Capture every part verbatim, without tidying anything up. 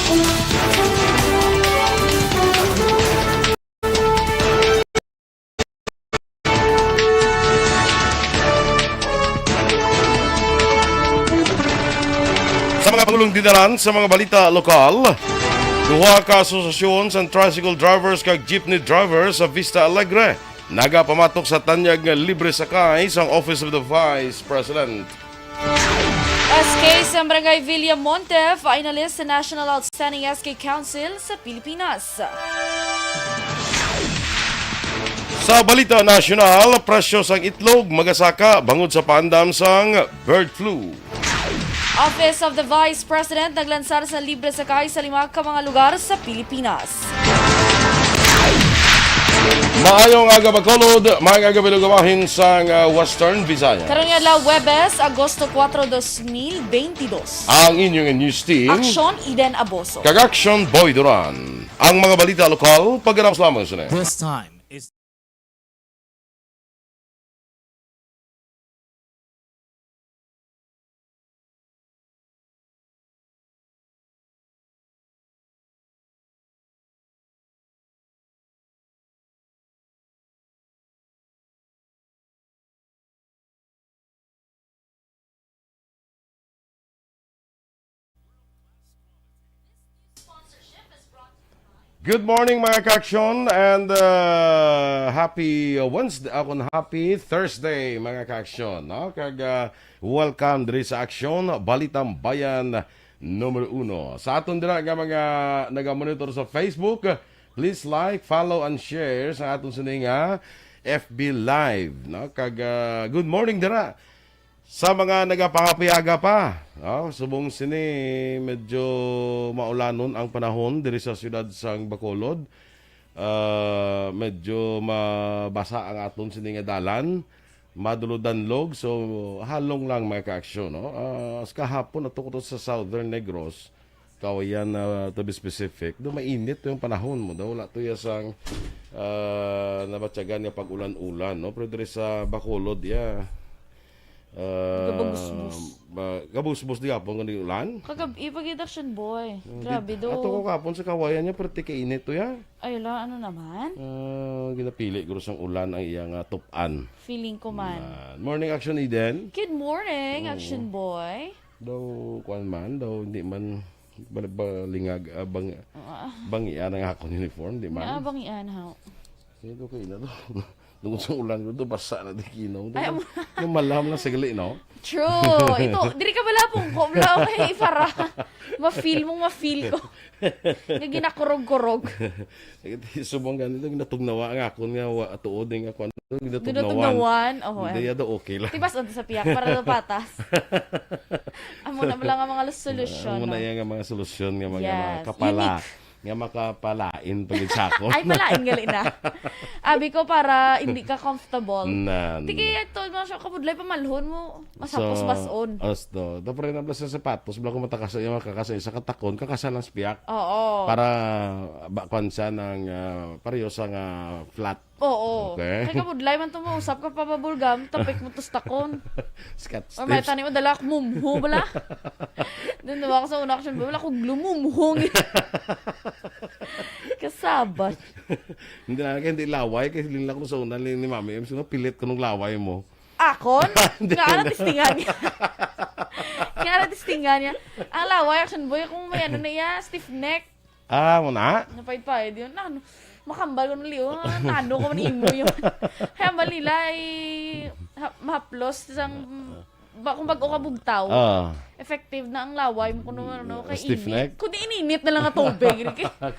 Sa mga pangulong dinalan sa mga balita lokal, duha ka asosasyon sang tricycle drivers kag jeepney drivers sa Vista Alegre nagapamatok sa tanyag nga libre sakay sang Office of the Vice President. S K sa Barangay Villamonte, finalist sa National Outstanding S K Council sa Pilipinas. Sa balita nasyonal, presyo sang itlog magasaka bangod sa paandam sang bird flu. Office of the Vice President naglansar sa libre sakay sa lima ka mga lugar sa Pilipinas. Maayong aga, Bacolod. Maayong aga, Bilog, bahin sang, ah, Western Visayas. Karon nga adlaw, Huwebes, Agosto kuwatro, dos mil benti dos. Ang inyong news team. Aksyon, Eden Aboso. Kag Aksyon, Boy Duran. Ang mga balita lokal, pagkatapos lamang sini. This time is Good morning, mga ka-aksyon, and, uh, happy, uh, Wednesday, akon, happy Thursday, mga ka-aksyon, no? Kag, uh, welcome diri sa Aksyon, Balitang Bayan numero uno. Sa aton dira nga mga nagamonitor sa Facebook, please like, follow, and share sa aton sini nga F B Live, no? Kag, uh, good morning dira sa mga nagapangapiaga pa, no? Subong sini, medyo maulanon ang panahon diri sa siyudad sang Bacolod. Ah, medyo mabasa ang aton sini nga dalan, madulodanlog, so halong lang, mga ka-aksyon, no? Ah, sa kahapon, ato ko to sa Southern Negros, Cauayan, ah, to be specific, do mainit to yung panahon mo. Daw wala to ya sang, ah, nabatyagan nga pag-ulan-ulan, no? Pero diri sa Bacolod, ya, ah, Gabagusbos. Ba, gabusbos di hapon kundi ulan. Kagab-i pa gid, Action Boy. Hindi, grabe do. Ato ko kahapon sa Cauayan niya, pero tika init to ya. Ay, ala, ano naman? Ah, ginapili ko sang ulan ang iyang, ah, tup-an. Feeling ko man. Ah, morning, Action Eden. Good morning, Oo. Action Boy. Daw, kuwan man, daw hindi man bal-, balingag, ah, bang-, Oo, ah. Bangian ang akon uniform, di man? Naa, bangian, haw. Ito kayo na to. Tungkol sa ulan ko to, basa na di kinaw. Ay, amo. Yung malam na sagli, no? True. Ito, diri ka pala pungko, bla, okay, para ma-feel mo, ma-feel ko. Nga ginakurog-kurog. Subong ganito, ginatugnawa ang akon nga wa-, tuod nga kwan, ginatugnawan. Ginatugnawan, oho, Hindi, eh. Yado okay lang. Tibas on sa piyak, para daw patas. Amo na lang ang mga solusyon, Amo na no? Yan ang mga solusyon nga mga Yes, makapala, unique. Nga makapalain pa gid sa akon. Ay, palain gali na. Abi ko para hindi ka comfortable. Nan. Tiki, ito, mga siya, kabudlay, pamalhon mo. Masapos So, bason. Asto. Tapos rin ang sa sapatos, bala ko matakasa yung makakasa, isa katakon, kakasa lang sa piyak. Oo. Para, ba, kwan siya ng, ah, pareho sa nga flat. Oo. Okay. Kay kabudlay man to mo, usap ka pa babulgam, tapik mo to sa takon. Scotch Or may tips. Tani mo, dala ak mumho, bala. Doon daw ako sa una, action, wala ko glumumhong. Kasabat. Hindi na, kaya hindi laway, kaya linla ko sa una, ni, ni Mami, M C, no, pilit ko nung laway mo. Akon? Hindi Nga na na. Testingan niya. Nga na testingan niya. Ang laway, action boy, kung may ano na iya, stiff neck. Ah, mo na? Napaypay, di yun. Ano, makambal ko ng liyo. Ah, nano ko man imo yun. Kaya hambal nila ay ha-, mahaplos sang, ba, kung bago ka bugtaw. Ah. Effective na ang laway mo kuno, ano, kay Stiff init. Neck? Kundi ininit na lang nga tubig.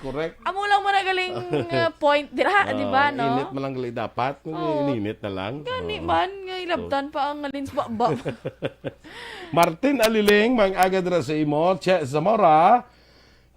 Correct. Amo lang mo na galing, uh, point dira, Ah, di ba, no? Init man lang gali dapat, kundi Oo. Ininit na lang. Gani Oo. Man, nga ilabtan So, pa ang lens ba, ba. Martin Aliling, mang aga dira sa imo, Che Zamora,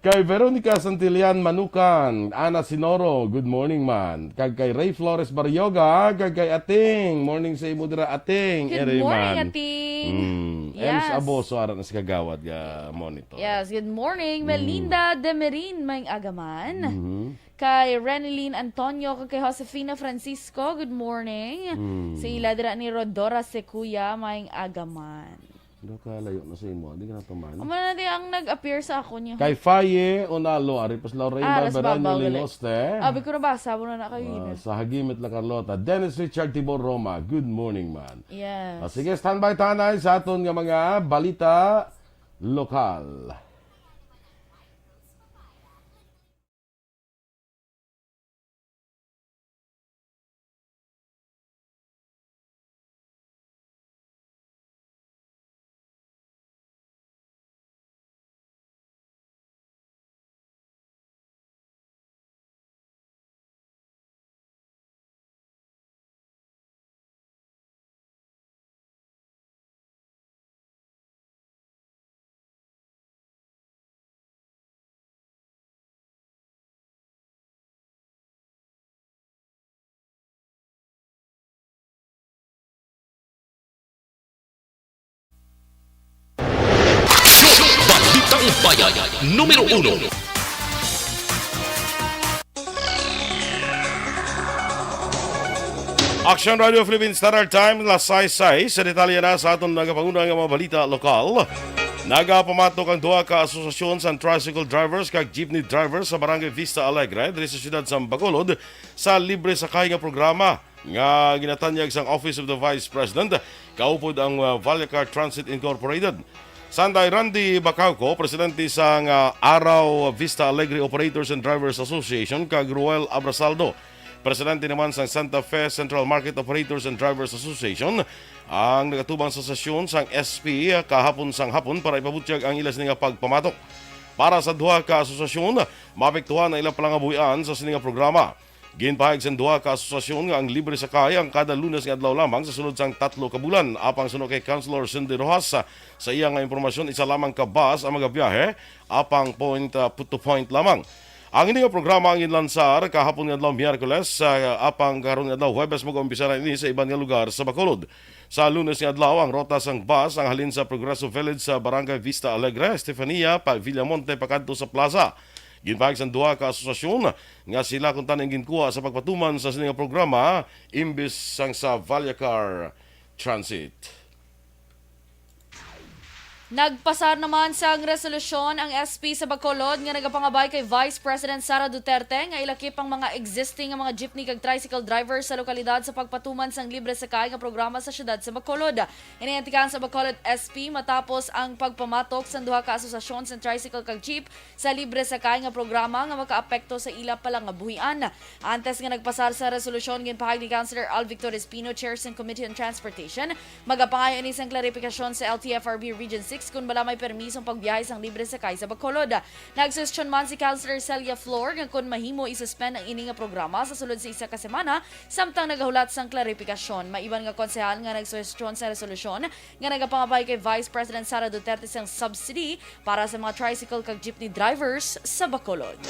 kay Veronica Santillan Manukan, Ana Sinoro, good morning man. Kag kay Ray Flores Barrioga, kag kay Ating, morning sa imo dira, Ating. Good Eri morning, man. Ating. Mm. Ems Yes. Aboso, ara na si Kagawad nga monitor. Yes, good morning. Mm. Melinda Demerin, maayong aga man. Mhm. Kay Renilyn Antonio, kag kay Josefina Francisco, good morning. Mm. Sa ila dira ni Rodora Secuya, maayong aga man. Daw ka layo na sa imo, di ka na tuman. Amo na di ang nag-appear sa ako niya. Kay Faye Onalo, ari pa sila Raymar Ah, las Beraño babaw, gali. Lingoste. Abi ko nabasa mo na na kayo Ah, yun. Sa Hagimit La Carlota, Dennis Richard Tibor Roma, good morning, man. Yes. Ah, sige, standby tanay sa aton nga mga balita lokal. Balitang Bayan, numero uno. Action Radio Philippines Standard Time, las sais sais. Sa detalye na sa aton nagapanguna nga mga balita lokal. Nagapamatok ang duha ka asosasyon sang tricycle drivers kag jeepney drivers sa Barangay Vista Alegre, diri sa siyudad sa Bacolod, sa libre sakay nga programa nga ginatanyag sang Office of the Vice President, kaupod ang, uh, Vallecar Transit Incorporated. Sanday Randy Bacauco, presidente sang, uh, Araw Vista Alegre Operators and Drivers Association, kag Ruel Abrasaldo, presidente naman sang Santa Fe Central Market Operators and Drivers Association, ang nagatubang sa sesyon sang S P kahapon sang hapon para ipabutyag ang ila sini nga pagpamatok. Para sa duha ka asosasyon, maapektuhan ang ilang palangabuhian sa sini nga programa. Ginpahayag sang duha ka asosasyon nga ang libre sakay ang kada Lunes nga adlaw lamang sa sulod sang tatlo ka bulan. Apang suno kay Councilor Cindy Rojas, sa iya nga impormasyon, isa lamang ka bus ang magabiyahe, apang point, ah, to point lamang. Ang ini nga programa ang ginlansar kahapon nga adlaw, Miyerkules, ah, apang karon nga adlaw, Huwebes, mag-umpisa na ini sa iban nga lugar sa Bacolod. Sa Lunes nga adlaw, ang rota sang bus ang halin sa Progreso Village sa Barangay Vista Alegre, Estefania, pa Villamonte, pakadto sa plaza. Ginpahayag sang duha ka asosasyon nga sila kuntani ang ginkuha sa pagpatuman sa sini nga programa imbis sang sa Vallecar Transit. Nagpasar naman sang resolusyon ang S P sa Bacolod nga nagapangabay kay Vice President Sara Duterte nga ilakip ang mga existing nga mga jeepney kag tricycle drivers sa lokalidad sa pagpatuman sang libre sakay nga programa sa siyudad sa Bacolod. Ini ang tikang sa Bacolod S P matapos ang pagpamatok sang duha ka asosasyon sang tricycle kag jeep sa libre sakay nga programa nga makaapekto sa ila palangabuhian. Antes nga nagpasar sa resolusyon, ginpahayag ni Councilor Al Victor Espino, chair sang Committee on Transportation, magapangayo ini sang klarifikasyon sa L T F R B Region six kon bala may permisong pagbiyahe sang libre sakay sa Bacolod. Nagsuhestyon man si Councilor Celia Flor nga kon mahimo, isuspend ang ini nga programa sa sulod sa isa ka semana, samtang nagahulat sang klarifikasyon. May iban nga konsehal nga nagsuhestyon sa resolusyon nga nagapangabay kay Vice President Sara Duterte sang subsidy para sa mga tricycle kag jeepney drivers sa Bacolod.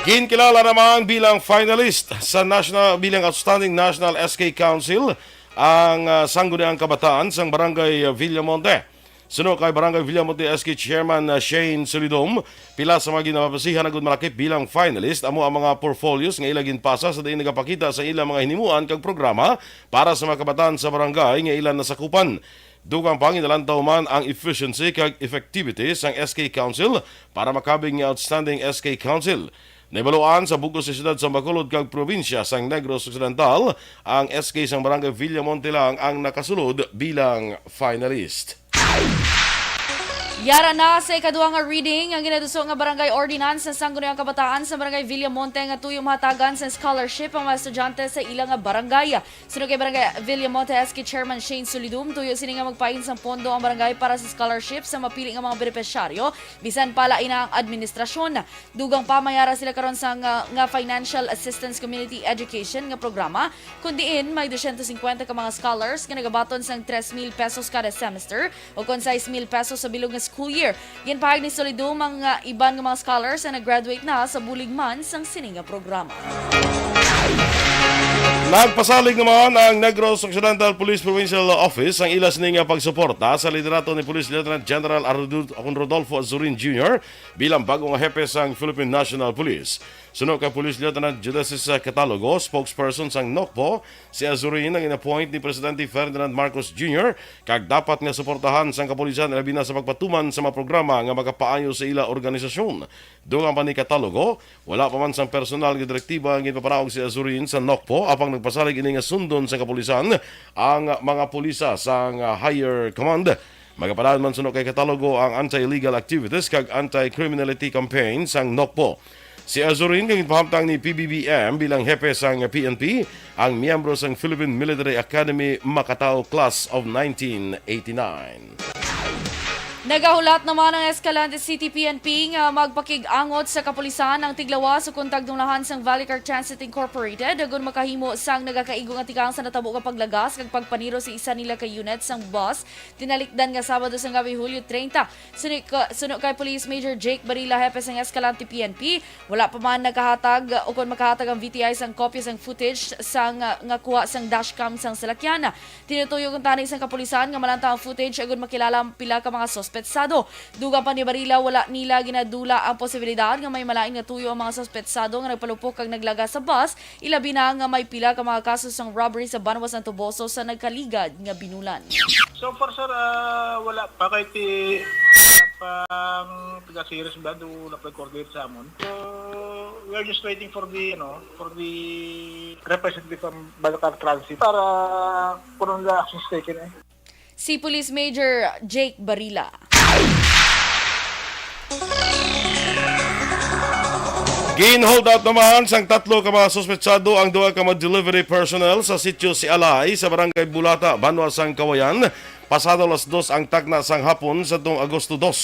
Ginkilala naman bilang finalist sa national, bilang Outstanding National S K Council ang, ah, Sangguniang Kabataan sang Barangay Villamonte. Suno kay Barangay Villamonte S K Chairman, ah, Shane Solidom, pila sa mga ginapasihan agud malakip bilang finalist amo ang mga portfolios nga ila ginpasa sa diin nagapakita sa ila mga hinimuan kag programa para sa mga kabataan sa barangay nga ila nasakupan. Dugang pa, ginalantaw man ang efficiency kag effectivity sang S K Council para makabig nga Outstanding S K Council. Nahibaluan sa bug-os nga siyudad sa Bacolod kag probinsya sang Negros Occidental, ang S K sang Barangay Villamonte lang ang nakasulod bilang finalist. Yara na sa ikaduha nga reading ang ginaduso nga barangay ordinance sa Sangguniang Kabataan sa Barangay Villamonte nga tuyo mahatagan sa scholarship ang mga estudyante sa ila nga barangay. Suno kay Barangay Villamonte S K Chairman Shane Solidum, tuyo sini nga magpain sang pondo ang barangay para sa scholarship sa mapili nga mga benepisyaryo, bisan pa lain na ang administrasyon. Dugang pa, may ara sila karon sa nga, nga Financial Assistance Community Education nga programa, kun diin may dosyentos singkwenta ka mga scholars nga nagabaton sang tres mil pesos kada semester o kon sais mil pesos sa bilog nga school year. Ginpahayag ni Solidum ang, ah, iban nga mga scholars nga nag-graduate na sa bulig man sang sini nga programa. Nagpasalig naman ang Negros Occidental Police Provincial Office ang ila sini nga pagsuporta sa liderato ni Police Lieutenant General Ardu-, Rodolfo Azurin Junior bilang bago nga hepe sang Philippine National Police. Suno kay Police Lieutenant Judesis Catalogo, spokesperson sang NOCPO, si Azurin ang in-appoint ni Presidente Ferdinand Marcos Junior, kag dapat nga suportahan sang kapulisan, labi na sa pagpatuman sa mga programa nga makapaayo sa ila organisasyon. Dugang pa ni Catalogo, wala pa man sang personal nga direktiba ang ginpapanaog si Azurin sa NOCPO, apang nagpasalig ini nga sundon sa kapulisan ang mga pulisa sang higher command. Magapadayon man suno kay Catalogo ang anti-illegal activities kag anti-criminality campaign sang NOCPO. Si Azurin nga ginpahamtang ni P B B M bilang hepe sang P N P, ang miyembro sang Philippine Military Academy Makatao Class of nineteen eighty-nine. Nagahulat naman ang Escalante City P N P nga magpakig-angot sa kapulisan ang tiglawas ukon tagdumlahan sang Valley Car Transit Incorporated, agon makahimo sang nagakaigo nga tikang sa natabo nga paglagas kag pagpaniro sa isa nila ka unit sang bus tinalikdan nga Sabado sang gabi, Hulyo treinta. Suno ka-, suno kay Police Major Jake Barila, hepe sang Escalante P N P, wala pa man nakahatag ukon makahatag ang V T I sang kopya sang footage sang, nga kuha sang dashcam sang salakyan. Tinutuyo kuntani sang kapulisan nga malanta ang footage agud makilala ang pila ka mga suspetsado. Dugang pa ni Barila, wala nila ginadula ang posibilidad nga may malain nga tuyo ang mga suspetsado nga nagpalupok kag naglagas sa bus, ilabi na nga may pila ka mga kaso sang robbery sa banwa sang Toboso sa nagkaligad nga binulan. So far, sir, ah, wala pa kay ti-, wala pa ang taga-series ba do na coordinate sa amon. So, we are just waiting for the, ano, for the representative from Balcar Transit para kung ano na actions taken, eh. Si Police Major Jake Barila. Gin-hold up naman sang tatlo ka mga suspetsado ang duha ka mga delivery personnel sa sitio Si Alay sa Barangay Bulata, banwa sang Kawayan, pasado alas dos ang takna sang hapon sa tuong Agosto dos.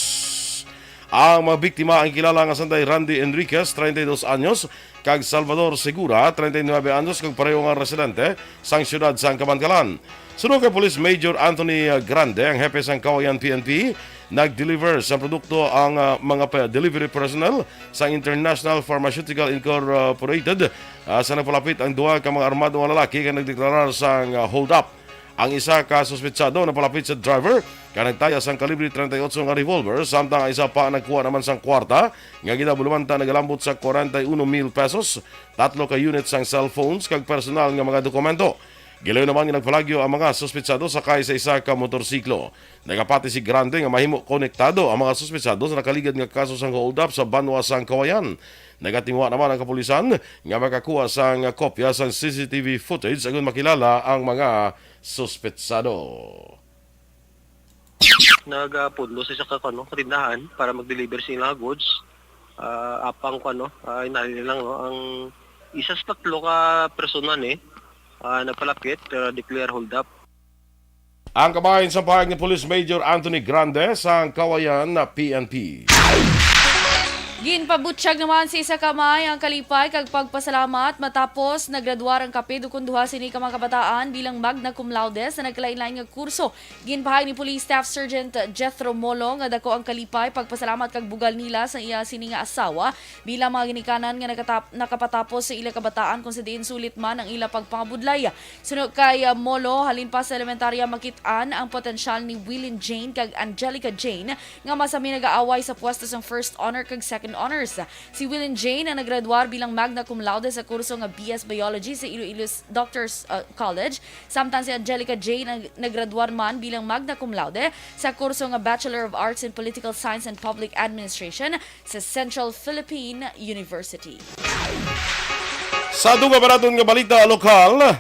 Ang mga biktima ang kilala nga sanday Randy Enriquez, treinta y dos anyos, kag Salvador Segura, treinta y nuebe anyos, kag pareho nga residente sang siyudad sang Kabankalan. Suno kay Police Major Anthony Grande, ang hepe sang Kawayan P N P, nag-deliver sa produkto ang, ah, mga pa-, delivery personnel sang International Pharmaceutical Incorporated, ah, sa nagpalapit ang duha ka mga armado nga lalaki nga nagdeklarar sang, ah, hold up. Ang isa ka suspetsado napalapit sa driver kag nagtaya sang kalibre treinta y ocho nga revolver, samtang ang isa pa nagkuha naman sang kwarta nga ginabulumanta nagalambot sa kwarenta y uno mil pesos, tatlo ka unit sang cellphones kag personal nga mga dokumento. Gilayon naman nga nagpalagyo ang mga suspetsado sakay sa isa ka motorsiklo. Nagapati si Grande nga mahimo konektado ang mga suspetsado sa nakaligad nga kaso sang hold up sa banwa sang Kawayan. Nagatinguha naman ang kapulisan nga makakuha sang kopya sang C C T V footage agon makilala ang mga suspetsado. Nagapundo sa isa ka, ano, katindahan para mag-deliver sa ilang goods. Ah, apang ko, ano, ah, inali lang, no, ang isa sa tatlo ka persona ni, ah, nagpalapit, ah, declare hold up. Ang kabahin sa pahayag ni Police Major Anthony Grande sa Kawayan na P N P. Ginpabutyag naman sa isa ka amay ang kalipay kag pagpasalamat matapos nagradwar ang kapin ukon duha sini ka mga kabataan bilang magna cum laude sa nagkalainlain nga kurso. Ginpahayag ni Police Staff Sergeant Jethro Molo nga dako ang kalipay, pagpasalamat kag bugal nila sa iya sini nga asawa bilang mga ginikanan nga nakatap-, nakapatapos sa ila kabataan, kung sa diin sulit man ang ila pagpangabudlay. Suno kay, ah, Molo, halin pa sa elementarya, makit-an ang potensyal ni Wilin Jane kag Angelica Jane nga masami nag-aaway sa pwesto sang first honor kag second honors. Si Wilin Jane ang nagradwar bilang magna cum laude sa kurso nga B S Biology sa Iloilo S-, Doctors, uh, College, samtang si Angelica Jane ang nagradwar man bilang magna cum laude sa kurso nga Bachelor of Arts in Political Science and Public Administration sa Central Philippine University. Sa dugang pa naton nga balita lokal,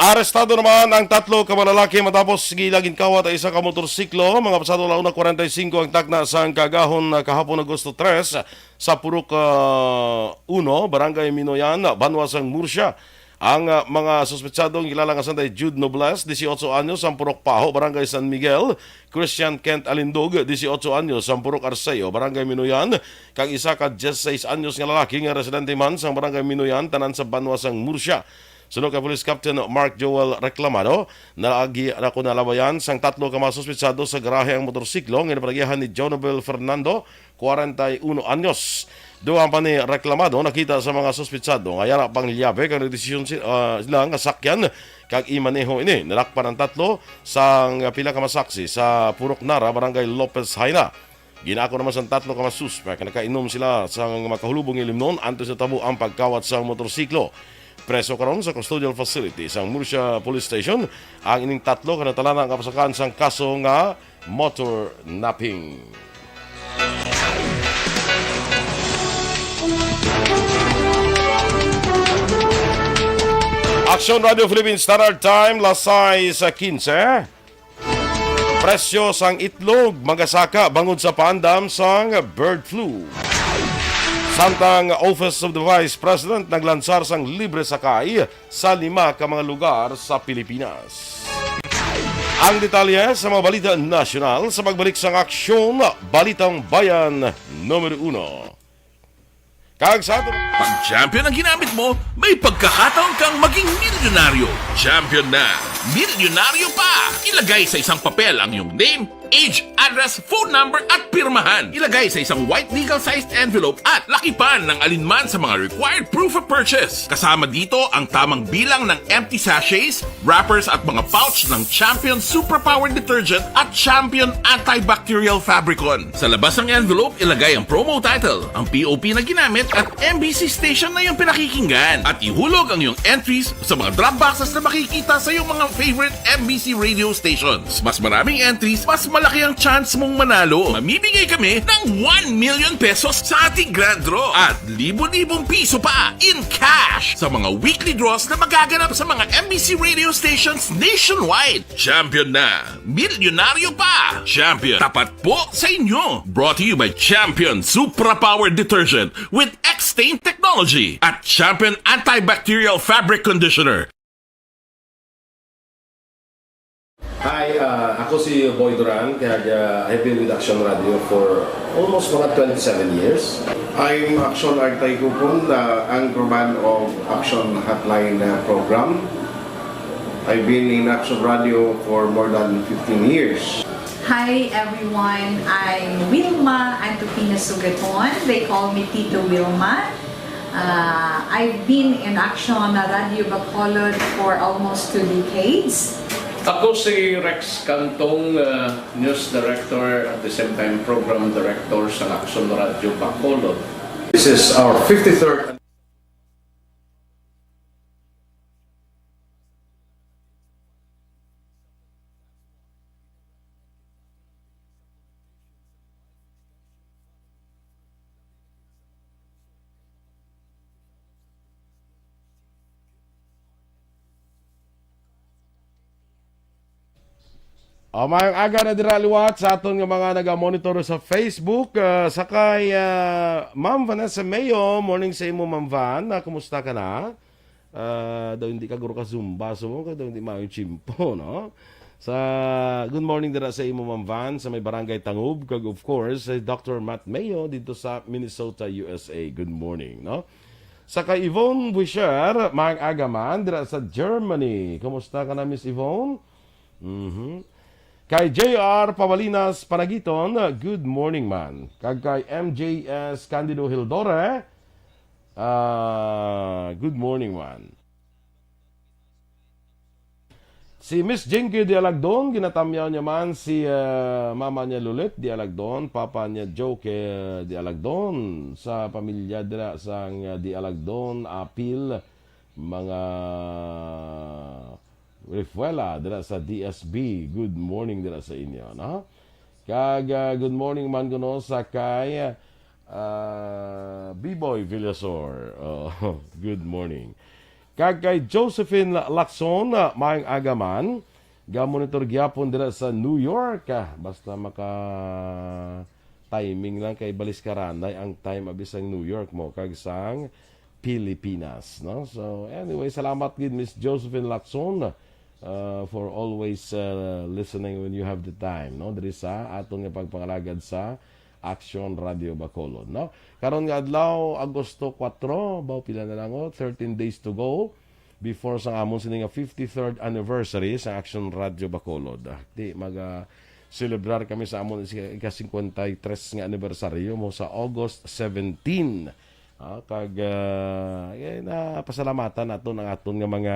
arestado naman ang tatlo ka mga lalaki matapos gila ginkawat ang isa ka motorsiklo. Mga pasado la una kwarenta y singko ang takna sang kaagahon, ah, kahapon, Agosto tres, sa Purok, ah, uno, Barangay Minoyan, Banwa sang Murcia. Ang, ah, mga suspetsado ang kilala nga sanday Jude Nobles, dieciocho anyos, ang Purok Paho, Barangay San Miguel, Christian Kent Alindog, dieciocho anyos, ang Purok Arceo, Barangay Minoyan, kag isa ka dieciséis anyos nga lalaki nga residente man sang Barangay Minoyan, tanan sa Banwa sang Murcia. Suno kay Police Captain Mark Joel Reclamado, naagi na ko nalabayan sang tatlo ka mga suspitsado sa garahe ang motorsiklo nga ginapanagyahan ni Jonabel Fernando, kwarenta y uno anyos. Dugang pa ni Reclamado, nakita sa mga suspitsado nga yara pang liyabe kag nagdesisyon si-, ah, sila nga sakyan kag imaneho ini. Nadakpan ang tatlo sang pila ka masaksi sa Purok Nara, Barangay Lopez Jaena. Ginako naman sang tatlo ka mga suspek nga nakainom sila sang makahulubong nga ilimnon antes natabo ang pagkawat sang motorsiklo. Preso karon sa custodial facility sang Murcia Police Station ang ining tatlo ka natalana nga pasakaan sang kaso nga motor napping. Aksyon Radio Philippines Standard Time, las sais quince. Presyo sang itlog magasaka bangod sa paandam sang bird flu. Samtang Office of the Vice President naglansar sang libre sakay sa lima ka mga lugar sa Pilipinas. Ang detalye sa mga balita nasyonal sa pagbalik sang Aksyon Balitang Bayan numero uno. Kag sa aton Pag champion ang ginamit mo, may pagkakataon kang maging milyonaryo. Champion na, milyonaryo pa! Ilagay sa isang papel ang iyong name, age, address, phone number, at pirmahan. Ilagay sa isang white legal-sized envelope at lakipan ng alinman sa mga required proof of purchase. Kasama dito ang tamang bilang ng empty sachets, wrappers, at mga pouch ng Champion Superpower Detergent at Champion Antibacterial Fabricon. Sa labas ng envelope, ilagay ang promo title, ang P O P na ginamit, at M B C station na iyong pinakikinggan. At ihulog ang iyong entries sa mga drop boxes na makikita sa iyong mga favorite M B C radio stations. Mas maraming entries, mas malaki ang chance mong manalo. Mamimigay kami ng one million pesos sa ating grand draw at libo-libong piso pa in cash sa mga weekly draws na magaganap sa mga M B C radio stations nationwide. Champion na! Milyonaryo pa! Champion, tapat po sa inyo! Brought to you by Champion Supra Power Detergent with X-Stain Technology at Champion Antibacterial Fabric Conditioner. Hi, uh, ako si Boy Duran, kag, uh, I've been with Action Radio for almost mga twenty-seven years. I'm Action Artay Gupon, uh, anchorman of Action Hotline, uh, program. I've been in Action Radio for more than fifteen years. Hi everyone, I'm Wilma Antupina Sugaton. They call me Tito Wilma. Uh, I've been in Action Radio Bacolod for almost two decades. Ako si Rex Cantong, uh, news director, at the same time program director sa Action Radio Bacolod. This is our fifty-third O, maayong aga na dira liwat sa aton nga mga naga-monitor sa Facebook. Ah, sa kay, ah, Ma'am Vanessa Mayo, morning sa imo, Ma'am Van. Ah, kumusta ka na? Ah, daw hindi ka guro ka Zumba, so kay daw hindi maayong tiyempo, no? Sa, good morning dira sa imo, Ma'am Van, sa may Barangay Tangub, kag of course, si Doctor Matt Mayo dito sa Minnesota, U S A. Good morning, no? Sa kay Yvonne Buisher, maayong aga man, dira sa Germany. Kumusta ka na, Miss Yvonne? Mhm. Kay J R Pabalinas Panagiton, good morning man. Kag kay M J S Candido Hildore, ah, good morning man. Si Miss Jinky Dialagdon, ginatamyaw niya man si, ah, mama niya Lulit Dialagdon, papa niya Joker Dialagdon, sa pamilya dira sang, ah, Dialagdon, Apil, mga Refuela dira sa D S B. Good morning dira sa inyo, no? Kag, ah, good morning man kuno sa kay, ah, B-Boy Villasor. Oh, good morning. Kag kay Josephine Lacson, ah, maayong aga man. Ga-monitor gyapon dira sa New York. Ah, basta maka timing lang kay baliskaranay ang time abi sang New York mo kag sang Pilipinas, no? So, anyway, salamat gid, Miss Josephine Lacson, uh, for always, uh, listening when you have the time, no? Diri sa aton nga pagpangalagad sa Action Radio Bacolod, no? Karon nga adlaw, Agosto kuwatro, baw pila na lang, oh, thirteen days to go. before sa amon sini nga fifty-third anniversary sa Action Radio Bacolod. Di, mag, ah, celebrar kami sa amon ika-, ika-singkwenta y tres nga anibersaryo mo sa August seventeen. Ah, kag, ah, eh, napasalamatan naton ang aton nga mga,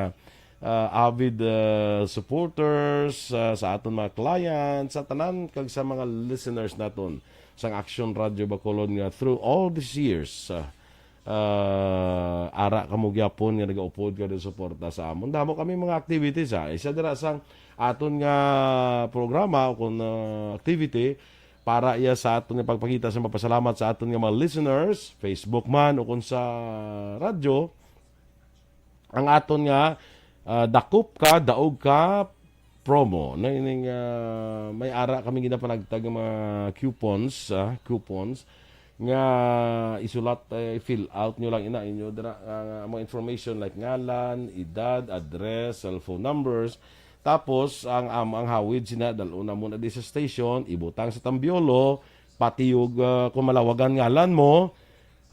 ah, avid, ah, supporters, ah, sa aton mga clients, sa tanan, kag sa mga listeners naton sang Action Radio Bacolod nga through all these years, ah, ah, ara kamo gyapon nga nagaupod kag suporta sa amon. Damo kami mga activities, ha. Isa dira sang aton nga programa o kung, ah, activity para iya sa aton nga pagpakita sa mapasalamat sa aton nga mga listeners, Facebook man o kung sa radyo, ang aton nga, ah, Dakop Ka, Daog Ka promo. Na ining, ah, may ara kami ginapanagtag nga mga coupons, ah, coupons nga isulat, eh, fill out nyo lang ina inyo dira, ah, mga information like ngalan, edad, address, cellphone numbers. Tapos ang, ang, ang hawid sina dal-on na muna di sa station, ibutang sa tambiolo, patiyog, ah, kung malawagan ngalan mo,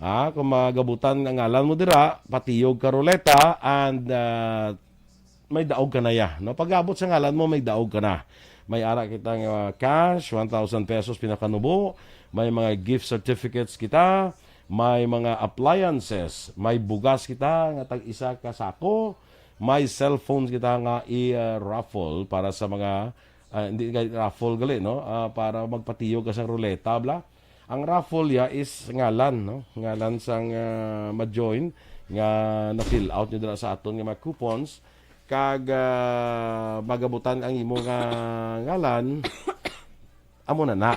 ha, kung magabutan nga ngalan mo dira, patiyog ka ruleta, and, ah, may daog ka na ya, no? Pag-abot sa ngalan mo, may daog ka na. May ara kita nga cash, one thousand pesos pinakanubo, may mga gift certificates kita, may mga appliances, may bugas kita nga tag isa ka sako, may cellphones kita nga i-raffle para sa mga, ah, hindi ka raffle gali, no? Ah, para magpatiyog ka sa ruleta, bla. Ang raffle ya is ngalan, no? Ngalan sang, ah, ma-join nga na-fill out nyo dira sa aton nga mga coupons. Kag, ah, magabutan ang imo nga ngalan, amo na na.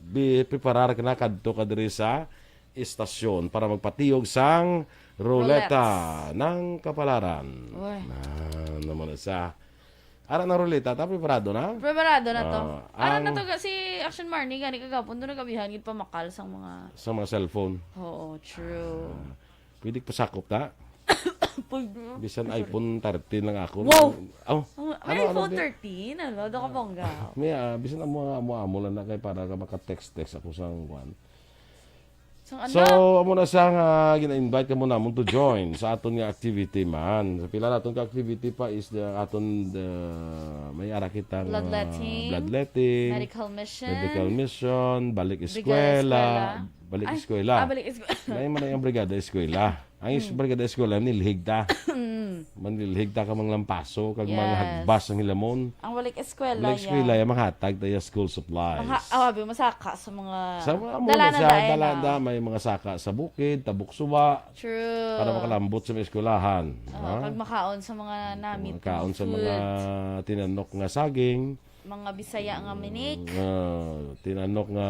Bi-, preparar ka na, kadto ka diri sa istasyon para magpatiyog sang ruleta Roulette. Ng kapalaran. Uy. Ah, naman na sa Ara ng ruleta, ta preparado na? Preparado na to. Ah, Ara na ang to ga-, si Action Marnie, gani kagapon, doon nagabihan, gid pamakal sang mga Sa mga cellphone. Oo, true. Ah, pwede pasakop ta? Pwede. Bisan iPhone thirteen lang ako. Wow! Oh, Ang, may ano, ano iPhone di? thirteen? Ano? Doon ka bongga. May, ah, bisan amo, amo, amo lang na kay para ka maka-text-text ako sa kuwan. Sang So, anak. Amo na siya nga gina-invite ka mo namon to join sa aton nga activity man. Sa pila naton ka activity pa is the aton the may ara kita nga Bloodletting. Bloodletting, Medical mission. Medical mission, balik Brigada eskwela, eskwela. Balik Ay, eskwela. Ah, balik eskwela. May man ang brigada eskwela. Ang is-, Hmm. Brigada eskwela, nilhig ta. Mm. Manlilhig ta ka manglampaso, kag Yes. manghagbas ang hilamon. Ang balik eskwela, Balik eskwela, ya. Ya, manghatag ta ya school supplies. Mangha-, ah, abi, masaka sa mga Sa mga amo dalanan na siya, daan, dalanan ah. Da, may mga saka sa bukid, tabok suba, True. Para makalambot sa mga eskwelahan, Oo, ha? Kag makaon sa mga namit Mga kaon nga sa food. Mga tinanok nga saging. Mga Bisaya nga minik. Mm, ah, tinanok nga,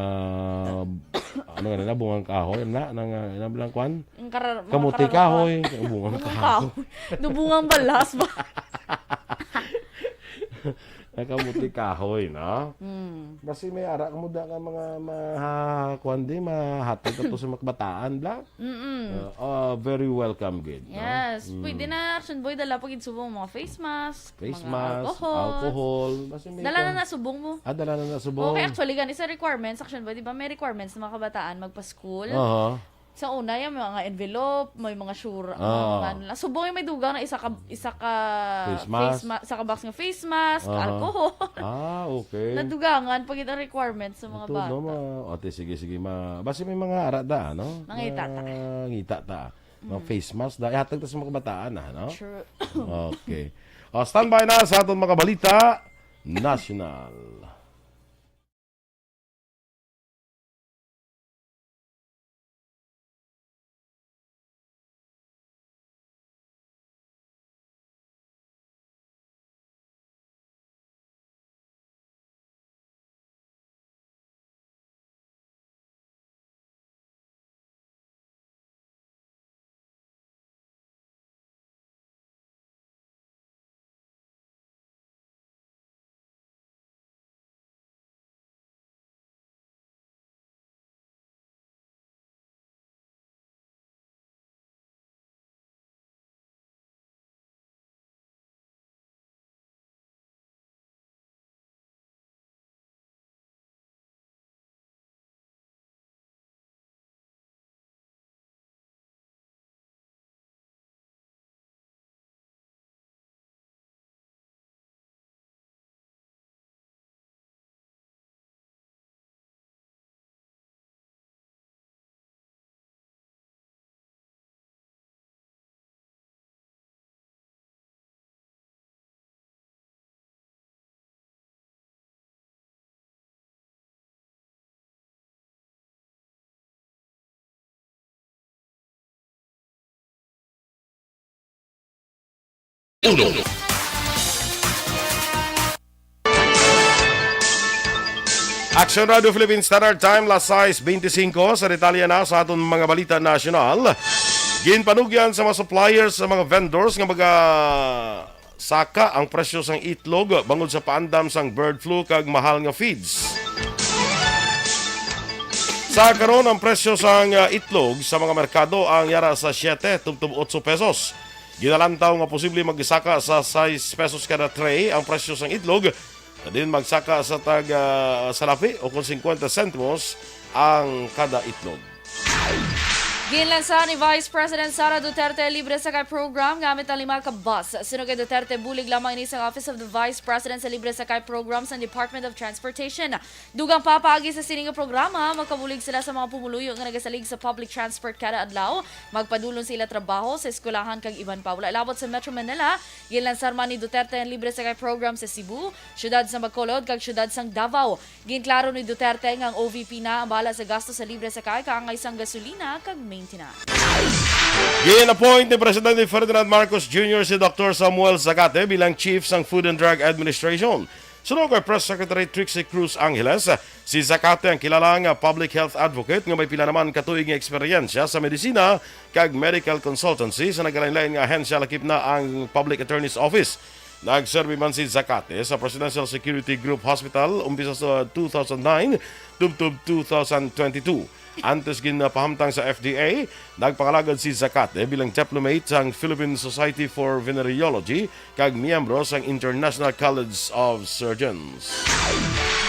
ano nga na, bungang kahoy, na, na nga, na, lang kwan? Ang karar-, mga Kamuti kararukwan. Kahoy, bungang Bungang kahoy. Kahoy. Dubungang balas ba? Nakamuti kahoy, no? Mm. Basi may ara ka mo da nga mga maha-, kwan di, mahatag ka to sa mga kabataan, bla? Mm-mm. Uh, uh, very welcome, gid, no? Yes. Mm. Pwede na, Action Boy, dala pa gid subong mga face mask, Face mga mask, alcohol. Alcohol. Basi may Dala na kwan. Na subong mo. Ah, dala na na subong. Okay, actually, gani sa requirements, Action Boy, di ba may requirements ng mga kabataan magpa-school? Aha. Sa una, yan, may mga envelope, may mga sure, Ah. mga ano lang. Subong yung may dugang na isa ka, isa ka Face mask? face ma-, isa ka box nga face mask, Aha. alcohol. Ah, okay. Nadugangan pag ang requirements sa mga Ito, bata. No, ma-, ate, sige, sige, ma-, basi may mga ara da, no? Mangita ta. Mangita ta. Mga Mm. face mask da. Ihatag ta sa mga kabataan, ah, no? True. Okay. O, standby na sa aton mga balita nasyonal. Uno. Action Radio Philippine Standard Time, las sais beintisinko. Sa detalye na sa aton mga balita nasyonal, ginpanugyan sa mga suppliers, sa mga vendors nga magasaka ang presyo sang itlog bangod sa paandam sang bird flu kag mahal nga feeds. Sa karon, ang presyo sang, ah, itlog sa mga merkado ang yara sa siete tubtob otso pesos. Ginalantaw nga posible magsaka sa sais pesos kada tray ang presyo sang itlog, sa diin magsaka sa tag, ah, salapi o kon singkwenta sentimos ang kada itlog. Ginlansa ni Vice President Sara Duterte ang libre sakay program gamit ang lima ka bus. Suno kay Duterte, bulig lamang ini sang Office of the Vice President sa libre sakay program sang Department of Transportation. Dugang pa, paagi sa sini nga programa, makabulig sila sa mga pumuluyo nga nagasalig sa public transport kada adlaw, magpadulong sa ila trabaho, sa eskwelahan kag iban pa. Wala labot sa Metro Manila, ginlansar man ni Duterte ang libre sakay program sa Cebu, siyudad sa Bacolod kag siyudad sang Davao. Ginklaro ni Duterte nga ang O V P na ang bahala sa gasto sa libre sakay kaangay sang gasolina kag maintenance. Gin-appoint ni Presidente Ferdinand Marcos Junior si Doktor Samuel Zacate bilang Chief sang Food and Drug Administration. Suno kay Press Secretary Trixie Cruz Angeles, si Zacate ang kilala nga public health advocate nga may pila naman ka tuig nga eksperyensya sa medisina kag medical consultancy sa nagalain-lain nga ahensya, lakip na ang Public Attorney's Office. Nagserbi man si Zacate sa Presidential Security Group Hospital umpisa sa two thousand nine tubtob two thousand twenty-two. Antes ginapahamtang sa F D A, nagpangalagad si Zacate bilang diplomate sang Philippine Society for Venereology kag miyembro sang International College of Surgeons.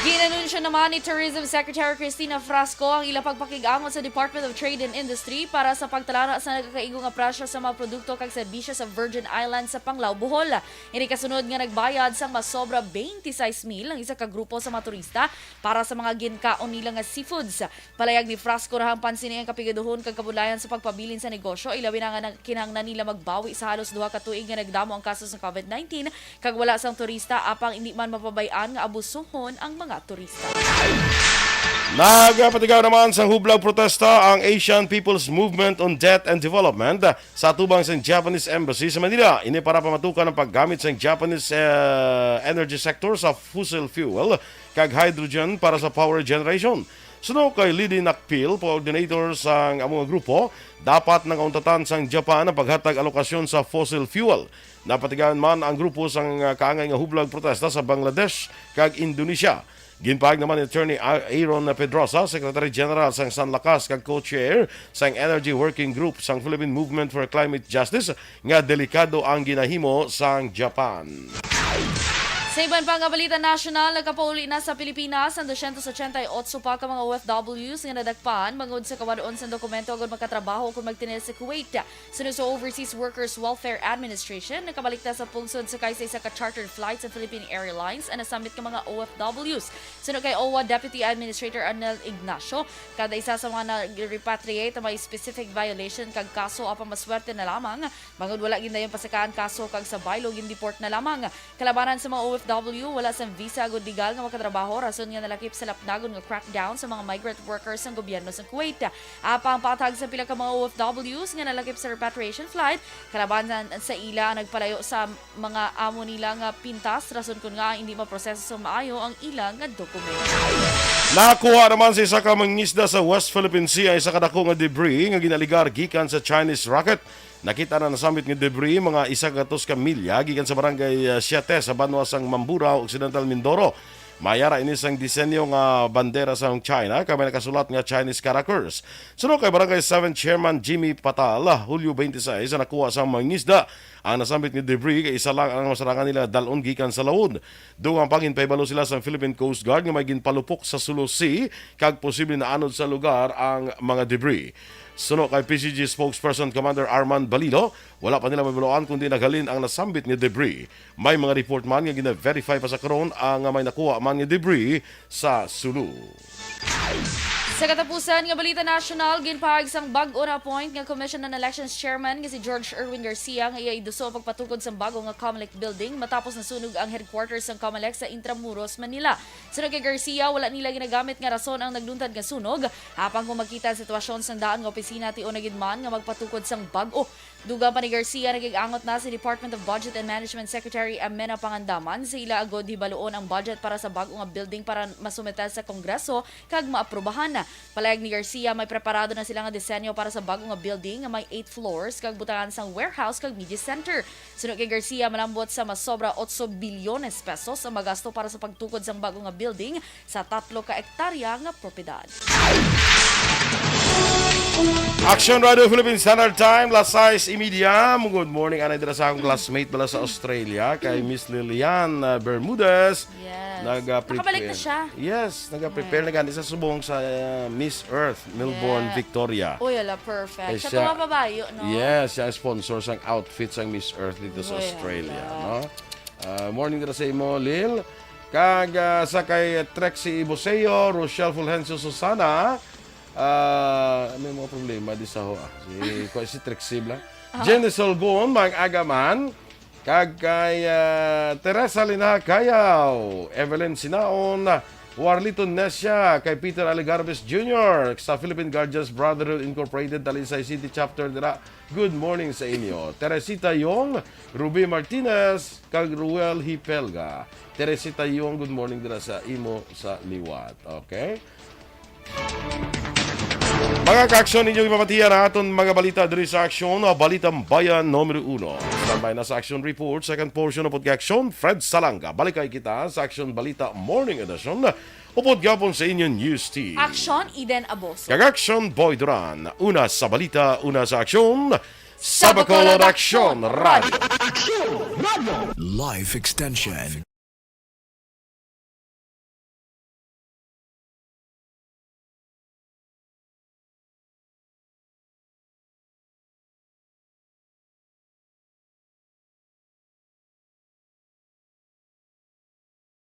Ginanunsyo naman ni Tourism Secretary Cristina Frasco ang ila pagpakig-angot sa Department of Trade and Industry para sa pagtalana sa nagakaigo nga presyo sa mga produkto kag serbisyo sa Virgin Islands sa Panglao, Bohol. Ini kasunod nga nagbayad sang masobra twenty-six mil ang isa ka grupo sa mga turista para sa mga ginkaon nila nga seafoods. Palayag ni Frasco, nahampan sini ang kapigaduhon kag kabudlayan sa pagpabilin sa negosyo, ilabi na nga nag-, kinahanglan nila magbawi sa halos duha ka tuig nga nagdamo ang kaso sa COVID nineteen kag wala sang turista, apang indi man mapabay-an nga abusuhon ang mga turista. Nagapatigaw naman sang hublag protesta ang Asian People's Movement on Debt and Development sa atubang sang Japanese Embassy sa Manila. Ini para pamatukan ang paggamit sang Japanese, eh, energy sector sa fossil fuel kag hydrogen para sa power generation. Suno kay Lidi Nakpil, coordinator sang amo nga grupo, dapat nangauntatan sang Japan ang paghatag alokasyon sa fossil fuel. Napatigayon man ang grupo sang, ah, kaangay nga hublag protesta sa Bangladesh kag Indonesia. Ginpahayag naman ni Attorney A-, Aaron Pedrosa, Secretary General sang Sanlakas kag co-chair sang Energy Working Group sang Philippine Movement for Climate Justice, nga delikado ang ginahimo sang Japan. Sa iban pa nga balita nasyonal, nakapauli na sa Pilipinas ang dosyentos otsenta y otso pa ka mga O F Ws nga nadakpan bangod sa kawad-on sang dokumento agud makatrabaho kon magtinil sa Kuwait. Suno sa Overseas Workers Welfare Administration, nakabalik na sa pungsod sakay sa isa ka chartered flight sa Philippine Airlines ang nasambit nga mga O F Ws. Suno kay O W A Deputy Administrator Arnel Ignacio, kada isa sa mga nag-repatriate may specific violation kag kaso, apang maswerte na lamang bangod wala gindayon pasakaan kaso kag sa baylo gindeport na lamang. Kalabanan sa mga O F W, wala sang visa agud legal nga makatrabaho, rason nga nalakip sa lapnagon nga crackdown sa mga migrant workers ang gobyerno sa Kuwait. Apang patag sa pila ka mga O F Ws nga nalakip sa repatriation flight, kalabanan sa ila ang nagpalayo sa mga amo nila nga pintas, rason kon ngaa hindi maproseso sa maayo ang ila nga dokumento. Nakuha naman sa isa ka mangingisda sa West Philippine Sea ang isa ka dako nga debris nga ginaligar gikan sa Chinese rocket. Nakita na nasambit nga debris mga isa ka gatos ka milya gikan sa Barangay, ah, Siete sa banwa sang Mamburao, Occidental Mindoro. Mayara ini sang disenyo nga bandera sang China kag may nakasulat nga Chinese characters. Suno kay Barangay Seven Chairman Jimmy Patal, Hulyo twenty-six, ang nakuha sang mangingisda ang nasambit nga debris kay isa lang ang masarangan nila dal-on gikan sa lawod. Dugang pa, ginpahibalo sila sang Philippine Coast Guard nga may ginpalupok sa Sulu Sea kag posible naanod sa lugar ang mga debris. Suno kay P C G spokesperson Commander Arman Balilo, wala pa nila mahibaluan kundi naghalin ang nasambit nga debris. May mga report man nga gina-verify pa sa karon ang may nakuha man nga debris sa Sulu. Sa katapusan nga balita nasyonal, ginpahayag sang bag-o na appoint nga Commission on Elections Chairman nga si George Erwin Garcia nga iya iduso ang pagpatukod sang bago nga Comelec Building matapos nasunog ang headquarters sang Comelec sa Intramuros, Manila. Suno kay Garcia, wala nila ginagamit nga rason ang nagluntad nga sunog, apang kung makita ang sitwasyon sang daan nga opisina, tion na gid man nga magpatukod sang bag-o. Dugang pa ni Garcia, nagig-angot na si Department of Budget and Management Secretary Amena Pangandaman sa ila agod hibaluon ang budget para sa bag-o nga building para masumeter sa Kongreso kag maaprubahan. Palayag ni Garcia, may preparado na sila nga disenyo para sa bag-o nga building nga may eight floors kag butangan sang warehouse kag media center. Suno kay Garcia, malambot sa masobra otso bilyones pesos ang magasto para sa pagtukod sang bag-o nga building sa tatlo ka ektarya nga propiedad. Action Radio Philippine Standard Time, las sais y media. Good morning, anay dira sa akong classmate bala sa Australia, kay Miss Lilian uh, Bermudez. Yes. Naga-prepare. Nakabalik na siya. Yes, naga-prepare na gani sa subong sa uh, Miss Earth, Melbourne, Yeah. Victoria. Uy, ala, perfect. Kay Sa siya- tuwa babayo, no? Yes, siya ang sponsor sang outfit sang Miss Earth dito sa Uy, Australia, ala. no? Ah, morning dira sa imo, Lil. Kag ah, sa kay Trexie Ibuseo, Rochelle Fulgencio Susana, ah, may mga problema di sa ho. Ah. Si, ko si Trexie bla. Jenny Solgon, Mang Agaman, kag kay ah, Teresa Lina Cayaw, Evelyn Sinaon, Warlito Nesia, kay Peter Alegarbes Junior sa Philippine Guardians Brotherhood Incorporated, Talisay City Chapter dira. Good morning sa inyo. Teresita Yong, Ruby Martinez, kag Ruel Hipelga. Teresita Yong, good morning dira sa imo sa liwat. Okay? Mga kaaksyon, ninyo ipapatiya na aton mga balita diri sa Aksyon, uh, Balitang Bayan numero uno. Standby na sa Aksyon Report, second portion of Aksyon, Fred Salanga. Balik kay kita sa Aksyon Balita Morning Edition. Upod gapon sa inyo News Team. Aksyon, Eden Aboso. Kag Aksyon Boy Duran. Una sa balita, una sa aksyon. Sa Bacolod Aksyon Radio. Life Extension.